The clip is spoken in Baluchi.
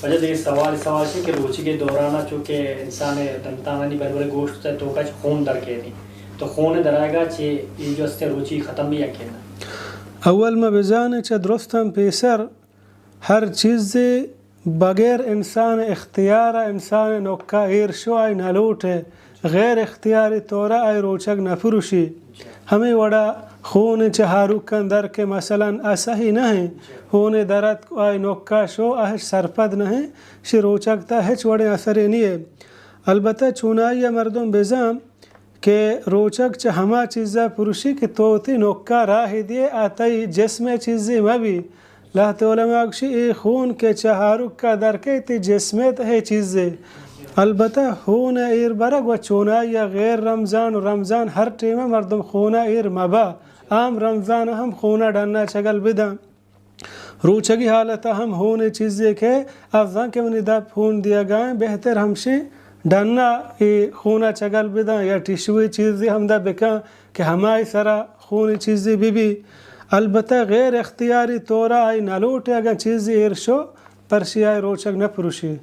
واجہ دگہ سوال، سوال چی کہ روچگے دوران ءَ چو کہ انسان ءِ دنتانانی بلے بلے گوشت ءِ توکا چہ خون در کیت، تو خون ءِ درآیگا چہ اے جو است روچی ختم بی یا کہ نہ؟ اول ما بزانیں چہ درستاں پیسر ہر چیزے بغیر انسان ءِ اختیار ءَ انسان ءِ نکا ایر شو آئی نہ لوٹ ءِ، غیر اختیاری طور ءَ آئی روچگ نہ پروشی۔ ہمے وڑا خون چہ ہاروکاں در کہ مثلاً آ سہی نہ ایں، خون در اتک آئی نکا شو آ ہچ سرپد نہ ایں، شی روچگ تا ہچ وڑیں اثرے نیے۔ البتہ چونائی ءَ مردم بزاں کہ روچگ چہ ہما چیزا پروشی کہ تو وتی نکا راہ دیے، آ تئی جسم ءِ چیزے مہ بی۔ لہتے علماء گوشی اے خون کہ چہ ہاروکا در کئیت، تئی جسم ءِ تہے چیزے۔ البتہ خون ءِ ایر برگ و چونائی ءَ غیر رمضان و رمضان ہر ٹیم ءَ مردم خون ءَ ایر مہ با۔ عام رمضان ءَ ہم خون ءَ ڈنا چگل بداں۔ روچگی حالت ءَ ہم ہون ءِ چیزے کہ ارزاں کہ منی دپ ہون دیگا ایں، بہتر ہمشیں ڈنا اے خون ءَ چگل بداں یا ٹشوے چیزے ہمدا بکاں کہ ہمائی سرا خون ءِ چیزے بہ بی۔ البتہ غیر اختیاری طور ءَ آئی نہ لوٹ ءِ اگاں چیزے ایر شو، پرشی آئی روچگ نہ پروشی۔